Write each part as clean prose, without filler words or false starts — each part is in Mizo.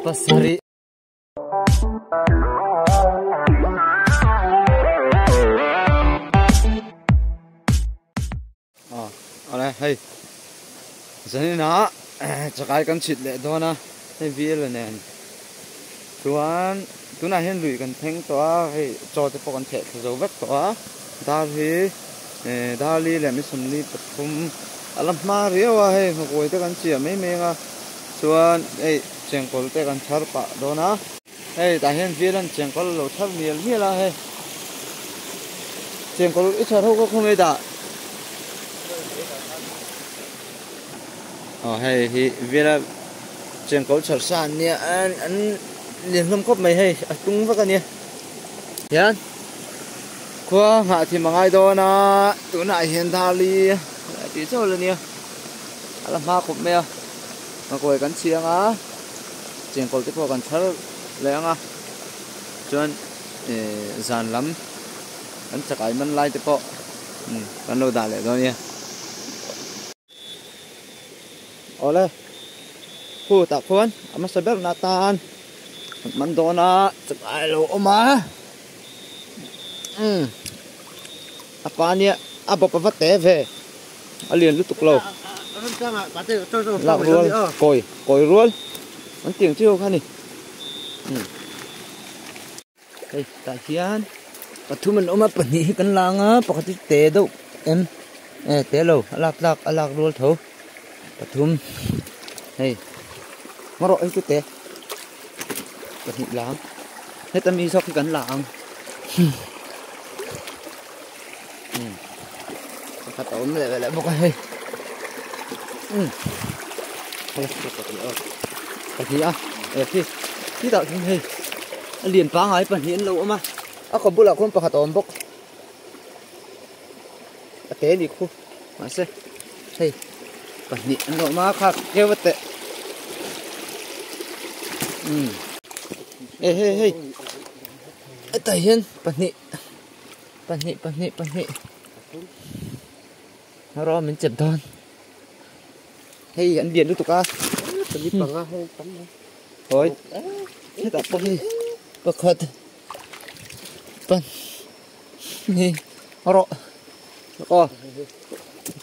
Pasarih. Aw awle hei zaninah chakai kan chhit leh dawn a hei bial nen chuan tunah hian lui kan thleng tawh a hei chaw te pawh kan theh thla zo vek tawh a dar hi darli leh mi sawmli pathum a la hma riau a hei nghakuai te kan chiah mai mai ang a chuan hei chengkawl te kan chhar pah dawn a hei tah hian bial an chengkawl a lo chhar mial mial a hei chengkawl i chhar ho kha khawnge dah aw hei hi biala chengkawl chhar sa an nia an lian hlawm khawp mai hei a tung vek a nia hian khua nghah thim a ngai dawn a tunah hian darli a tih chauh la nia a la hma khawp mai a ngakawi kan chhiang a chengkawl te pawh kan thar leh ang a chuan eh zan lam kan chakai man lai te pawh kan lo dah leh dawn a nia. Awle khu tah khuan a hmasa ber na tan man dawn a chakai a lo awm a umm a pa nia a bawp a va te ve a lian lutuk lo lak rual kawi kawi rual an tih ang chiu kha a ni umm. Hei tah hian pathum an awm a pahnih hi kan lang a pakhat hi te deuh em e te lo a lak tlak a lak rual tho pathum hei hma rawh hei chu te pahnih lang heta mi zawk hi kan la ang umm pakhat a awm leh leh bawk a hei umm pahnih a eh khi khitah khian hei a lian pangngai pahnih an lo awm a a khaw bulah khuan pakhat a awm bawk a te ni khu mahse hei pahnih an lo awm a kha keu a teh umm eh hei hei hetah hian pahnih. Pahnih pahnih pahnih Rawh min chep dawn Hei an lian lutuk a Hawi Hetah pawh hei pakhat pahnih rawh aw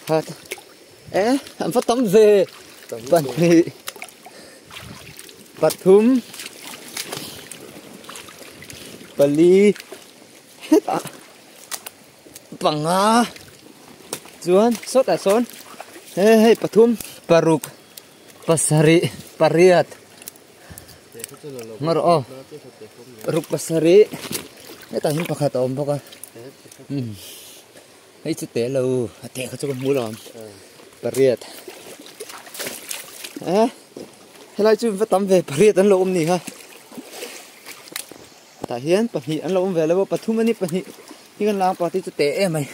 pakhat e an va tam ve pahnih pathum pali. Hetah panga chuan sawtah sawn he hei pathum paruk pasarih pariat ngaw rawh aw paruk pasarih hetah hian pakhat a awm bawk a umm hei chu te lo a te kha chu ka hmu lo ang pariat eh helai chu va tam ve pariat an lo awm ni kha. Tah hian pahnih an lo awm ve lo a pathum a ni pahnih hi kan lang party chu te em mai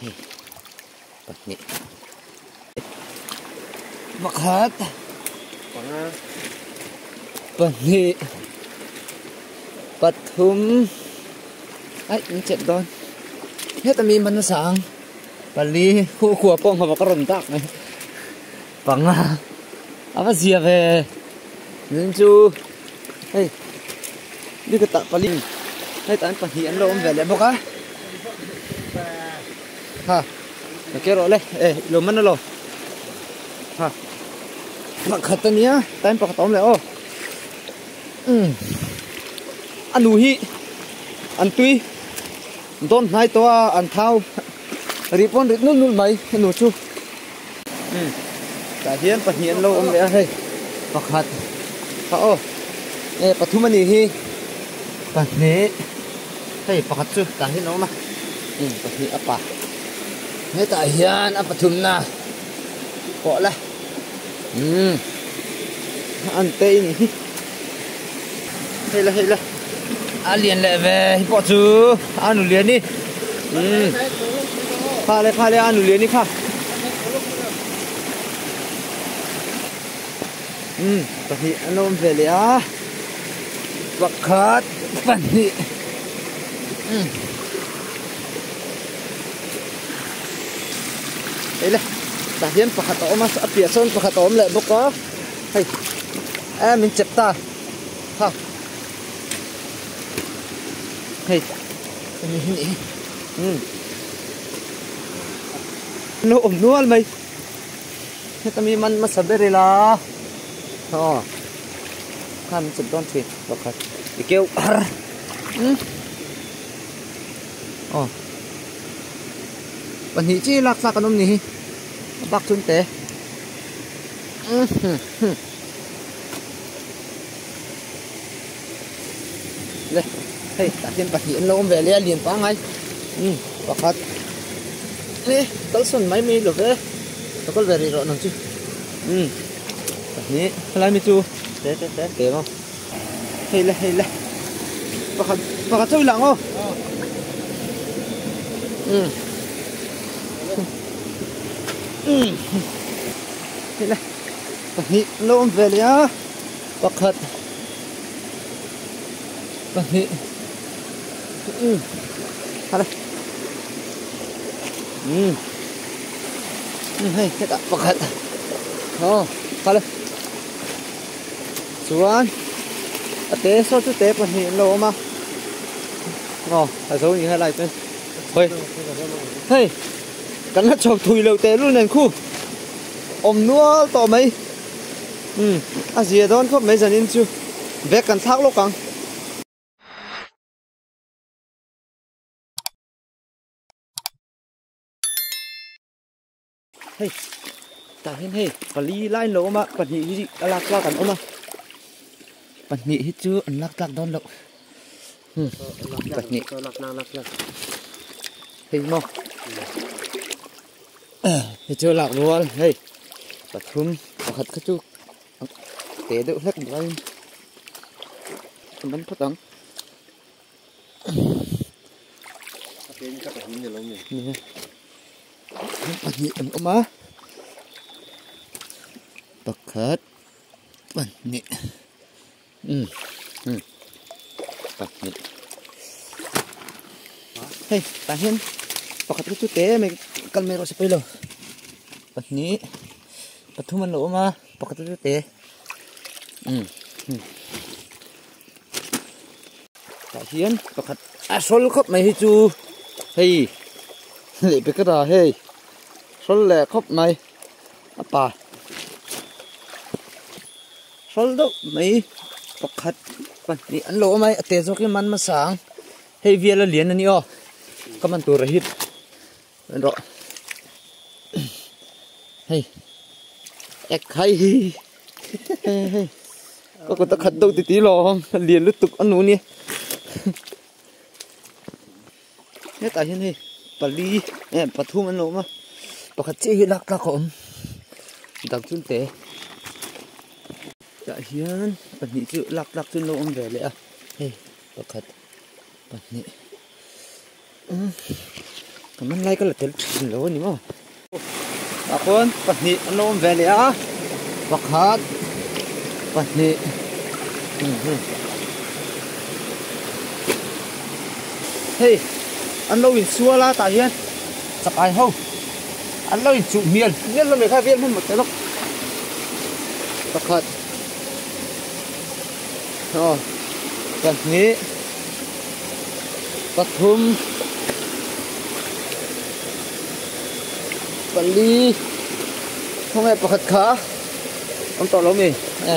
hei pahnih pakhat pahnih pathum aih min chet dawn heta mi man nasa ang pali khuh khua pawh nghawk a rawn dak mai. Panga a va zia ve nin chu hei ni ka tah pali hei tan pahnih an lo awm ve leh bawk a ha ka ke rawh le e lo man alo ha pakhat ania time pakhat a awm leh aw um a nu hi an tui dawn hnai tawh a an thau rih pawn rit nul nul mai a nu chu. Umm tah hian pahnih an lo awm leh a hei pakhat kha aw e pathum a nih hi pahnih hei pakhat chu tah hian a awm a umm pahnih a pa hetah hian a pathum na pawh la umm an te i nih hi hei la hei la a lian leh ve hi pawh chu a nu lian i umm kha le kha le a nu lian i kha umm pahnih an lo awm ve leh a pakhat pahnih umm hei le tah hian pakhat a awm a a piah sawn pakhat a awm leh bawk a. Hei e min chep ta ha hei hemi hi ni umm lo awm nual mai heta mi man hmasa ber ila aw kha min chep dawn thin pakhat i keuh har umm aw pahnih chi lak tlak an awm ni hi a bak chu an te. Le hei tah hian pahnih an lo awm ve leh a lian pangngai umm pakhat e kalsawn mai mai lo ve ka kal ve rih rawh nang chu umm pahnih helai mi chu te te te te maw hei le hei le pakhat pakhat chawi lang aw umm. Hei le pahnih an lo awm ve leh a pakhat pahnih umm a le umm umm hei hetah pakhat aw a le chuan a te saw chu te pahnih an lo awm a aw a zo ni helai chuan hawi hei. Kan la chhawk thui loh teh lul nen khu awm nual tawh mai umm a zia dawn khawp mai zanin chu bag kan thlak lawk ang. Hei tah hian hei pali lai an lo awm a pahnih hi a lak tlak an awm a pahnih hi chu an lak tlak dawn loh. Pahnih hei maw hei chu lak rual hei pathum pakhat kha chu te deuh hlek mai a man phawt ang pahnih an awm a pakhat pahnih. Umm umm pahnih hei tah hian pakhat te chu te mai kal mai erawh se pawi lo pahnih pathum an lo awm a pakhat te chu te umm umm tah hian pakhat a hrawl khawp mai hi chu hei leh pe ka ta hei hrawl leh khawp mai a pa. Hrawl deuh mai pakhat pahnih an lo awm a a te zawk hi man hmasa ang hei vial a lian a ni aw ka man tur a hit en rawh hei ek khai hi hei hei ka kut a khat deuh ti ti lawm a lian lutuk a nu nia hetah hian hei pali eh pathum an lo awm a pakhat chiah hi lak tlak a awm dang chu te tah hian pahnih chu lak tlak chu an lo awm ve leh a hei pakhat pahnih umm ka man lai ka la tel thin lo a ni maw tah khawn pahnih an lo awm ve leh a pakhat pahnih hei an lo insual a tah hian chakai ho an lo inchuh hmial hmial lo mai kha vel hman mawt lawk pakhat aw pahnih pathum pali khawnge pakhat kha awm tawh lo mi e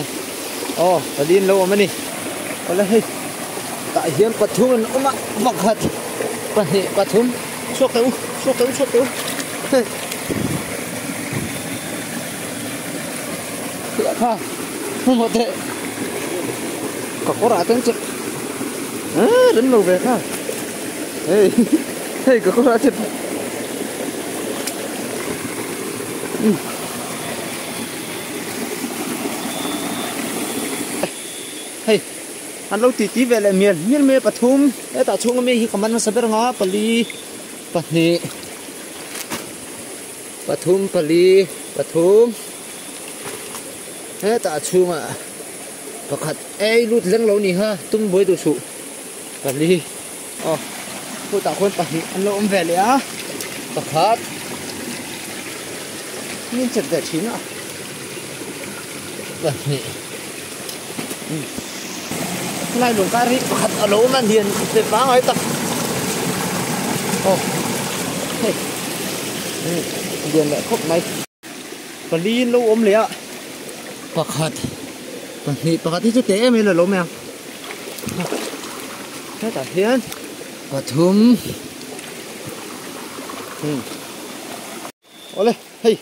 aw pali an lo awm a ni awle hei tah hian pathum an awm a pakhat pahnih pathum chhuak teh u chhuak teh u chhuak teh u hei kha hmawh teh ka kawr ah te an chep ah rem lo ve kha hei hei ka kawr ah chep hei an lo ti ti ve leh mial mial mai a pathum hetah chhunga mi hi ka man hmasa ber ang a pali pahnih pathum pali pathum hetah chhungah pakhat ei lut leng lo ni kha tum buai duh suh pali aw khutah khuan pahnih an lo awm ve leh a pakhat min chet ve thin a. Pahnih Helai lung kar hi pakhat a lo awm a lian ve pangngai tak aw hei lian leh khawp mai pali in lo awm leh a pakhat pahnih pakhat hi chu teh em em a lo awm ang hetah hian pathum Awle hei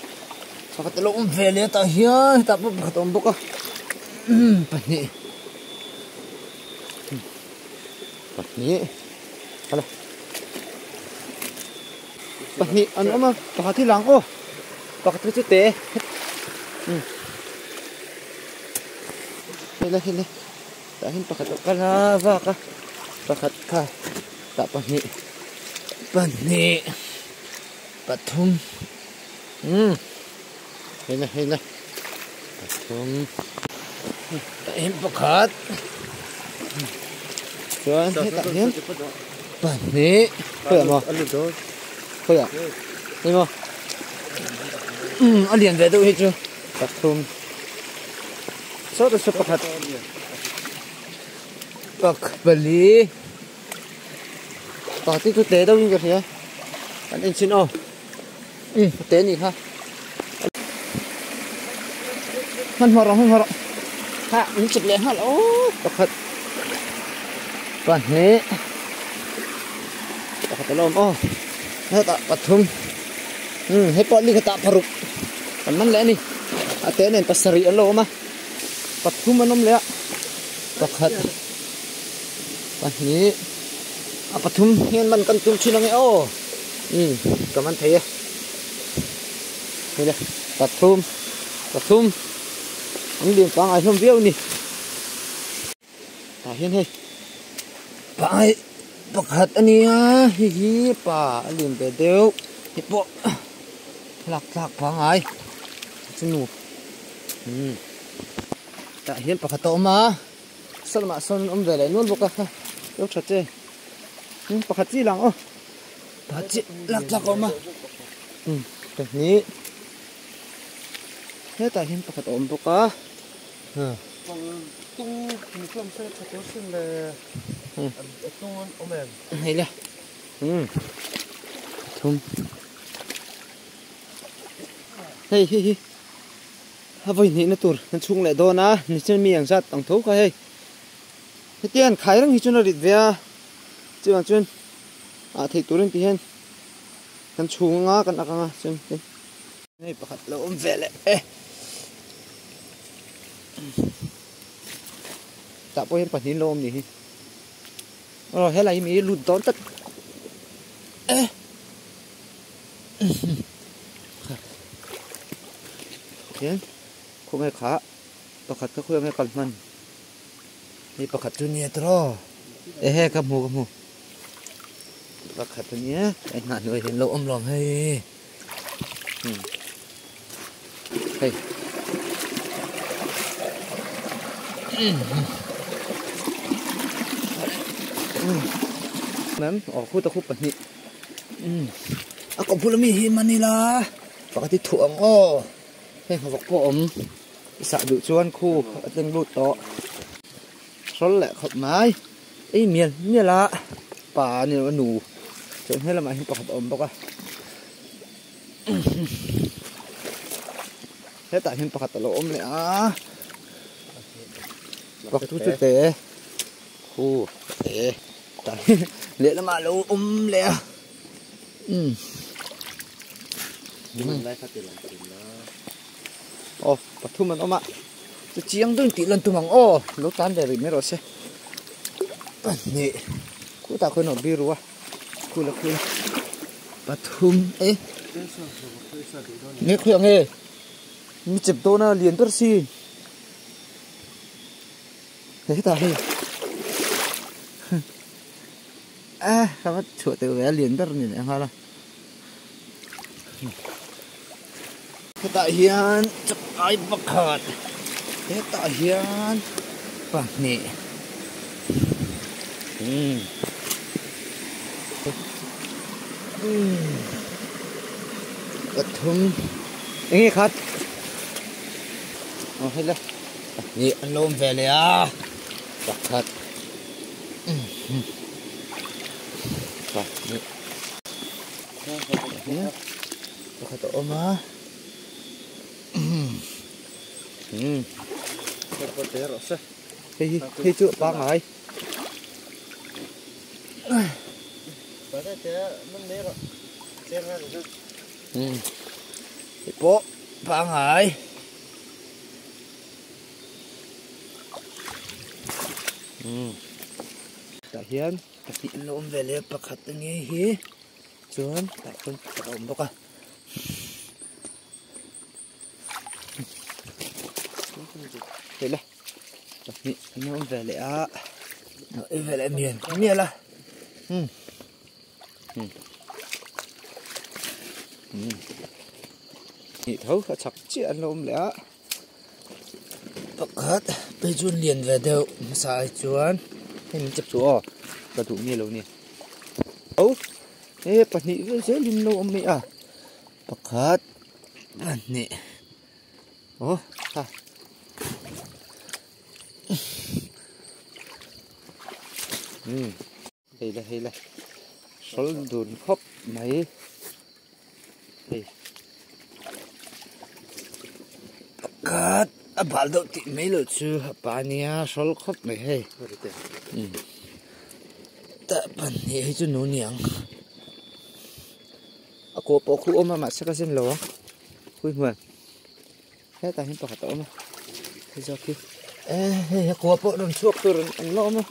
pakhat alo awm ve leh tah hian hetah pawh pakhat a awm bawk a pahnih pahnih awle pahnih an awm a pakhat hi lang aw pakhat hi chu te hei le hei le tah hian pakhat a kal a vak a pakhat kha tah pahnih pahnih. Pathum umm hei la hei la pathum tah hian pakhat chuan hetah hian pahnih khawiah maw khawiah hei maw umm a lian ve deuh hi chu pathum sawtah saw pakhat pak pali. Pakhat hi chu te deuhin ka hria an en chin aw umm te anih kha hmanhmawh rawh hmanhmawh rawh ha min chep leh nghal aw pakhat pahnih pakhat a lo awm aw hetah pathum umm hei pawh ni khatah paruk an man leh a ni a te nen pasarih an lo awm a pathum an awm leh a pakhat. Pahnih a pathum hian man kan tum thin ang e aw umm ka man thei e hei le pathum pathum an lian pangngai hlawm viau a ni tah hian hei pangngai pakhat a nia hei hi pa a lian ve deuh hei pawh lak tlak pangngai chu nu umm tah hian pakhat a awm a. Salamah sawn an awm ve leh nual bawk a kha deuh tha che umm pakhat chi lang aw pakhat chi lak tlak a awm a umm pahnih hetah hian pakhat a awm bawk a hei le umm pathum hei hi hi. A vawi hnihna tur an chhung leh dawn a, nichin mi ang zat ang tho kha hei. Hetiang an khai reng hi chuan a rit ve a, chuvang chuan ah theih turin ti hian kan chhung anga kan ak anga chuan hei pakhat lo awm ve leh e. Tah pawh hian pahnih an lo awm ni hi. Aw helai hi mi lut dawn tlat e. Hian khawnge kha pakhat kha khawiah nge kal hman hei pakhat chu nia tiraw ehe ka hmu ka hmu pakhat ania a hnah hnuai hian lo awm lo ang hei hei ma'am aw khuta khu pahnih. Umm a kawp bula mi hi man ila pakhat hi thuah ang aw hei hmawk pawh a awm i sah duh chuan khu a tleng lut tawh hrawl leh khawp mai ei mial mial a pa a ni lo a nu chuan he lamah hian pakhat a awm bawk a hetah hian pakhat a lo awm leh a pakhat chu te khu te. Tah hi lehlamah a lo awm leh a umm aw pathum an awm a chu chiang deuhin tih lan tum ang aw lo tan ve rih mai rawh se pahnih khutah khuan a awm biru a khula khula pathum e nge khawiah nge mi chep dawn a lian ber si. Hetah hei a ka va chhuah tel ve a lian ber a ni leh nghal a hetah hian chakai pakhat hetah hian pahnih umm umm pathum eng nge khat aw hei le. Pahnih an lo awm ve leh a, pakhat pahnih pahnih pakhat a awm a hei hi hei chu pangngai. Hei pawh pangngai. Tah hian pahnih an lo awm ve leh a pakhat a nge hi chuan tah chuan pakhat a awm bawk a. Hei le pahnih an lo awm ve leh a ei ve leh mial mial a um um hnih tho a chak chiah an lo awm leh a. Pakhat phei chu lian ve deuh hmasa ai chuan hei min chep chu aw ka duh miah lo ni oh he pahnih vel zel in lo awm mai a pakhat pahnih oh ha um hei le hei le sawl dun khawp mai hei pakhat a bal deuh tih mai loh chu a pa nia sawl khawp mai hei um tah pahnih hi chu nu niang a kawh pawh khu awm a mahse ka zen lo ang khawi hmuan hetah hian pakhat a awm a hei zawk hi hei a kua pawh rawn chhuak tur an la awm a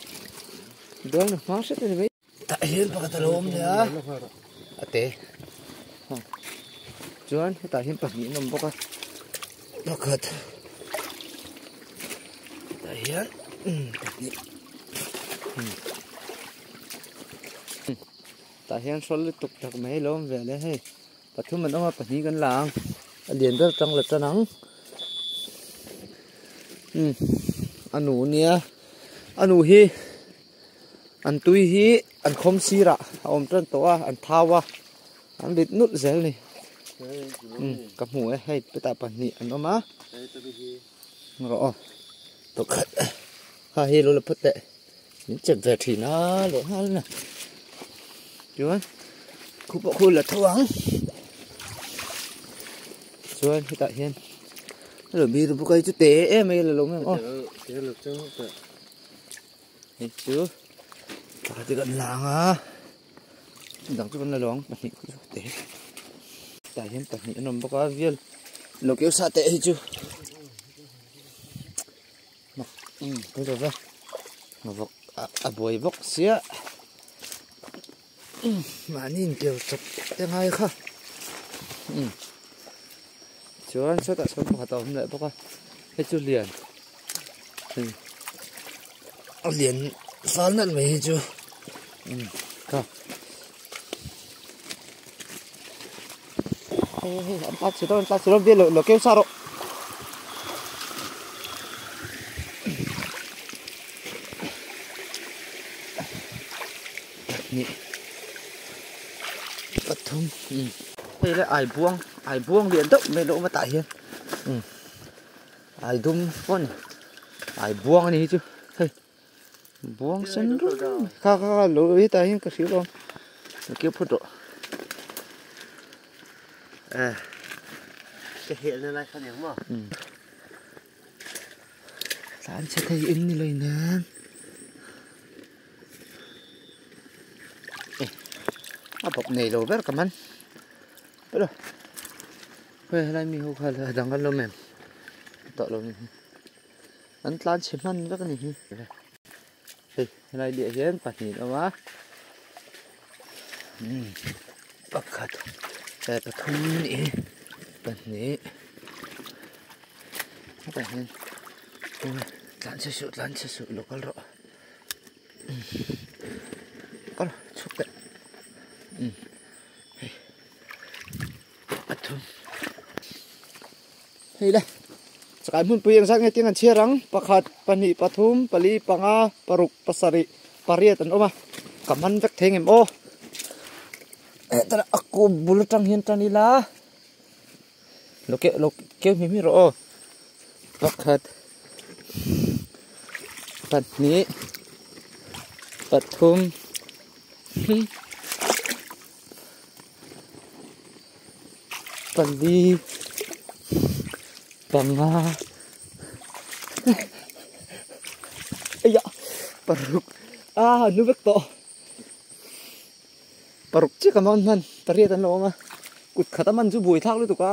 dawn a hma hret a ni mai tah hian pakhat a lo awm leh a a te chuan hetah hian pahnih an awm bawk a pakhat tah hian pahnih tah hian hrawl lutuk tak mai a lo awm ve leh hei. Pathum an awm a, pahnih kan la ang. A lian ber tang la tan ang. Umm a nu nia a nu hi an tui hi an khawm sirah a awm tan tawh a an thau a an rit nulh zel a ni. Umm ka hmu e hei petah pahnih an awm a rawh aw pakhat ha hi lo la phawt teh. Min chep ve thin a leh nghal na chuan khu pawh khu la tho ang chuan hetah hian lo mi ru bawk a chu te em mai la lo mai ang aw hei chu pakhat hi kan la ang a dang chu kan la lo ang pahnih khu chu te tah hian pahnih an awm bawk a vel lo keu sa teh hei chu. Vawk a buai bawk sia mahni inkeu chawp te ngai kha chuan sawtah sawn pakhat a awm leh bawk a hei chu lian a lian fal nalh mai hi chu kha hei hei an tla chhe dawn an tla chhe dawn bial lo keu sa rawh pahnih pathum um hei le ai buang ai buang lian deuh mai lo awm a tah hian um ai dum pawh a ni ai buang a ni hi chu hei. Buang sen rum kha kha kha lo hetah hian ka hrilh awm ka keu phut rawh eh ka hel na lai kha ni ang maw tlan chhe thei in ni lo nen eh a bawp nei lo ber ka man hello hei helai mi ho kha a dang an lo mem tawh lo ni hi. An tlan chhe hman vek a ni hi. Hei helai liah hian pahnih an awm a. Umm pakhat eh pathum a ni hi pahnih hetah hian tlan chhe suh tlan chhe suh lo kal rawh umm kal chhuk teh umm hei pathum. Hei le, chakai hmunpui engzat nge tiang an chhiar ang, pakhat, pahnih, pathum, pali, panga, paruk, pasarih, pariat an awm a, ka man vek thei ngem aw. Hetah a kawm bul atang hian tan ila, lo keh lo keu hmi hmi rawh aw, pakhat. Pahnih pathum pali panga paruk ah nu vek tawh paruk chiah ka man hman pariat an lo awm a kut khat a man chu buai thlak lutuk a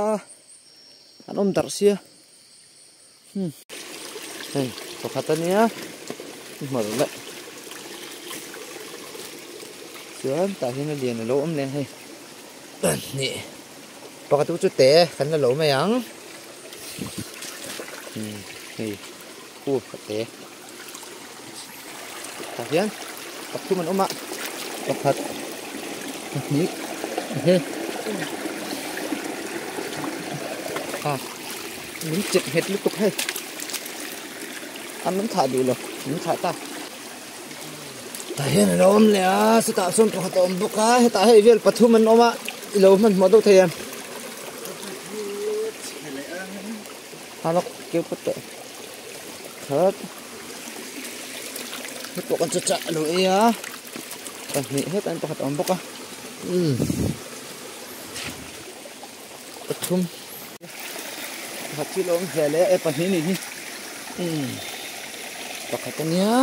an awm darh sia. Hei pakhat a nia hmar leh chuan tah hian a lian a lo awm leh hei pahnih pakhat chu te kan la lo mai ang hei khu te tah hian pathum an awm a pakhat pahnih he a. Min chep nghet lutuk hei. A min thah duh lo, min thah ta. Tah hian an awm leh a, chutah chuan pakhat a awm bawk a, hetah hei vel pathum an awm a, i lo hmanhmawh deuh thei em? A lawk keu phawt teh. Khat. Hei pawh kan chu chah a lo ei a, pahnih hetah hian pakhat a awm bawk a. Umm. Pathum. Pakhat chu lo awm hle leh e pahnih anih hi umm pakhat ania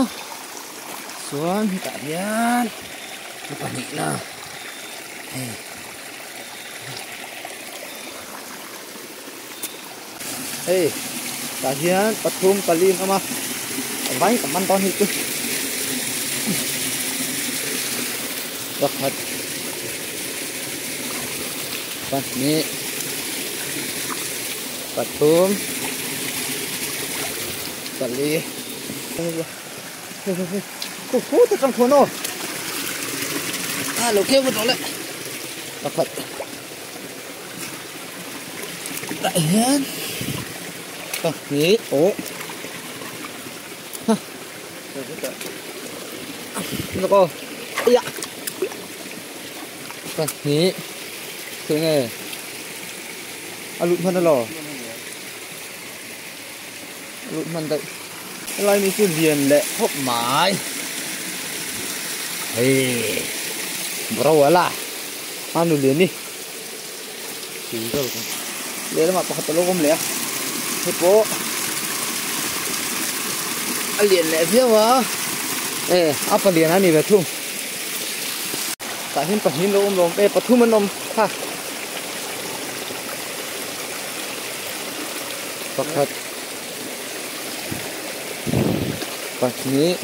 chuan hetah hian a pahnih na hei hei tah hian pathum pali an awm a vai tam an dawn hi chu pakhat pahnih pathum pali khu te tang khuan aw a lo keu tawh le pakhat tah hian pahnih aw ha Được không? Ây da. Pahnih. Thei nge. A lut hman alo. A lut hman daih. Helai mi chu lian leh khawp mai. Hei. Bro ala. A nu lian ni. Lehlamah pakhat a lo awm leh a hei pawh a lian leh viau a e a palian a ni ve thung tah hian pahnih an lo awm lo e pathum an awm kha pakhat pahnih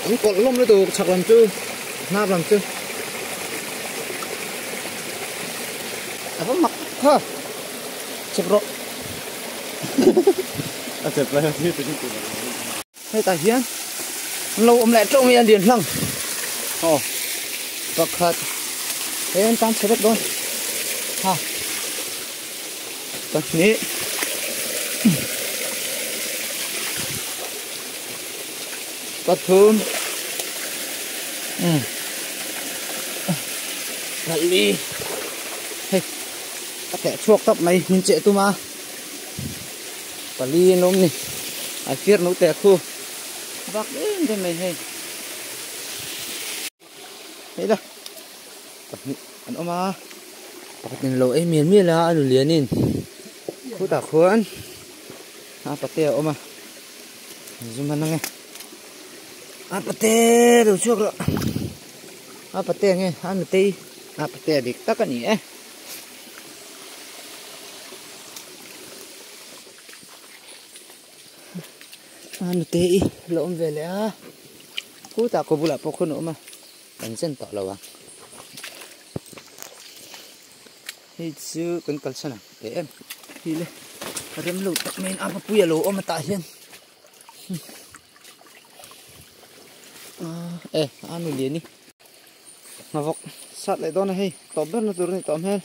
an kawlh hlawm lutuk chhak lam chu. Hnap lam chu a va mak kha chep rawh a chep lai a thil chu ti hetah hian an lo awm leh teuh mai a lian hlang aw pakhat he an tan chhe vek dawn ha pahnih pathum umm pali hei a teh chhuak tawp mai min cheh tum a pali an awm ni a fir no teh khu vak em em mai hei hei la pahnih an awm a pakhat in lo ei mial mial a a nu lianin khutah khuan a pate a awm a. Zum han ang e. A pate lo chhuak rawh. A pate nge a nutei a pate dik tak a ni e. A nutei lo awm ve leh a. Khutah kaw bulah pawh khawn a awm a. Kan chen tawh lo ang. Hei chu kan kalsan ang teh em. Hi le rem lo tak mai in a papui a lo awm a tah hian e a nu lian i hmavawk sat leh dawn a hei tawp ber na tur a ni tawh hmel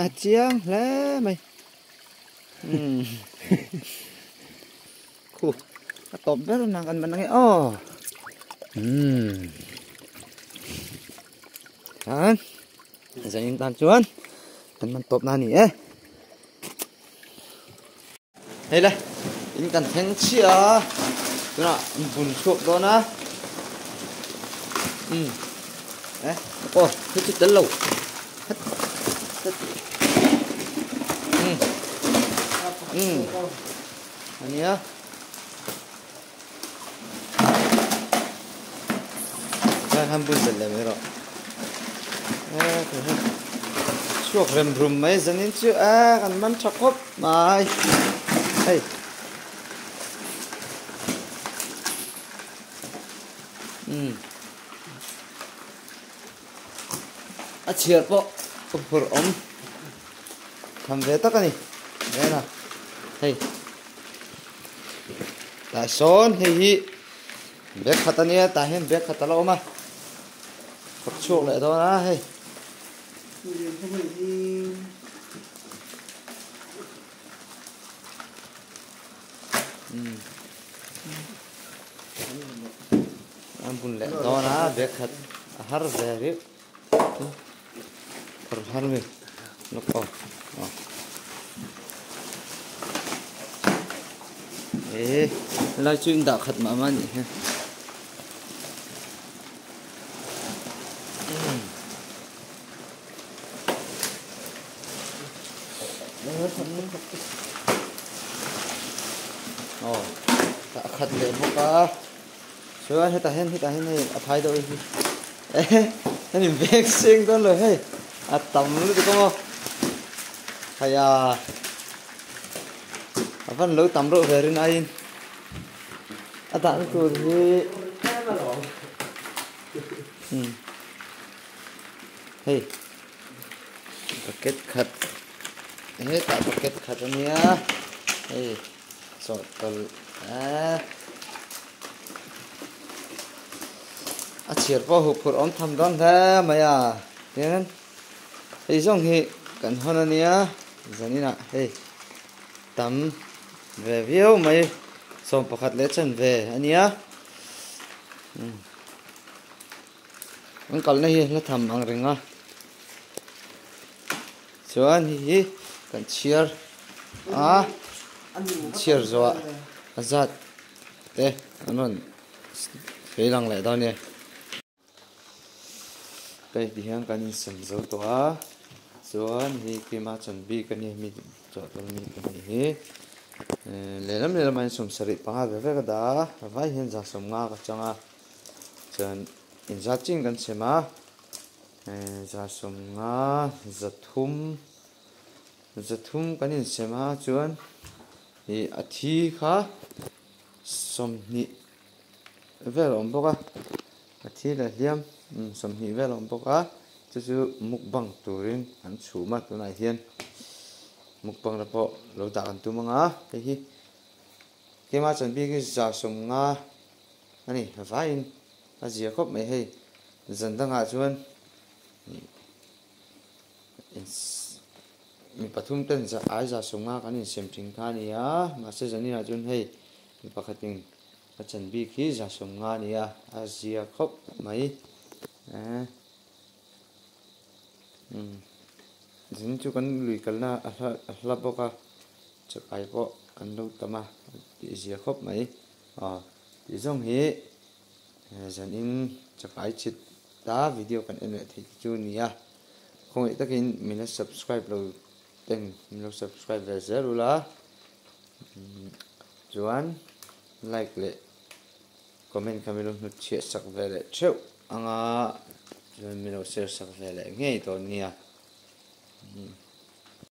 a chiang hle mai umm khu a tawp ber na kan man ange aw umm. Chuan zanin tan chuan. Kan man tawp na a ni e. Hei le, in kan thleng chiah a, tunah an bun chhuak dawn a. Umm, e, aw, hei chu tel lo. Het, het. Umm, umm, a nia. Khan han bun belh leh mai rawh. Chhuak rem rum mai zanin chu a kan man tha khawp mai. Hei. Umm. A chhiar pawh ka phurh awm tham ve tak a ni. Ena hei. Tah sawn hei hi bag khat a nia tah hian bag khat a la awm a kawt chhuak leh dawn a hei. A bun leh dawn a bag khat a har ve riuh phawrh har mi lawk aw aw eh helai chu in dah khat mah mah a nih hi. Aw a khat leh bawk a chuan hetah hian hetah hian hei a phai deuh hi eh hemi bag seng dawn lo hei a tam lutuk a maw haiya a van lo tam reuh ve rin aiin a dahna tur hi umm. Hei bucket khat hetah bucket khat a nia hei chawhtawlh eee a chhiar pawh huh phurh awm tham dawn hle mai a tin hei zawng hi kan hawn a nia zaninah hei tam ve viau mai 11 leh chanve a nia. An kalna hi hla tham ang reng a chuan hei hi kan chhiar a chhiar zawh a zat te an rawn sawi lang leh dawn a ni hei ti hian kan insem zo tawh a chuan hei keimah chan bik a ni mi chawhtawlh mi pahnih hi lehlam lehlamah hian 75 ve vek a dah a a vai hian 50 ka chang a. Chuan inzat chin kan chhem a 50 300 300 kan insem a chuan ih a thi kha 20 vel a awm bawk a a thi leh hliam 20 vel a awm bawk a chu chu mukbang turin an chhum a tunah hian mukbang te pawh lo dah kan tum ang a hei hi keimah chuan bik hi 50. A ni vaiin a zia khawp mai hei zan dangah chuan mi pathum ten ai za 50 kan insem thin kha a ni a mahse zaninah chuan hei mi pakhatin a chan bik hi za 50 a ni a a zia khawp mai eh umm zan chu kan lui kalna a hla bawk a chakai pawh an lo tam a tih zia khawp mai. Aw tih zawng hi zanin chakai chhit ta video kan en leh theih te chu a ni a khawngaih takin min la subscribe lo ten min lo subscribe ve zel ula chuan like leh comment kha min lo hnut chhiah sak ve leh theuh anga chuan min lo share sak ve leh ngei dawn nia.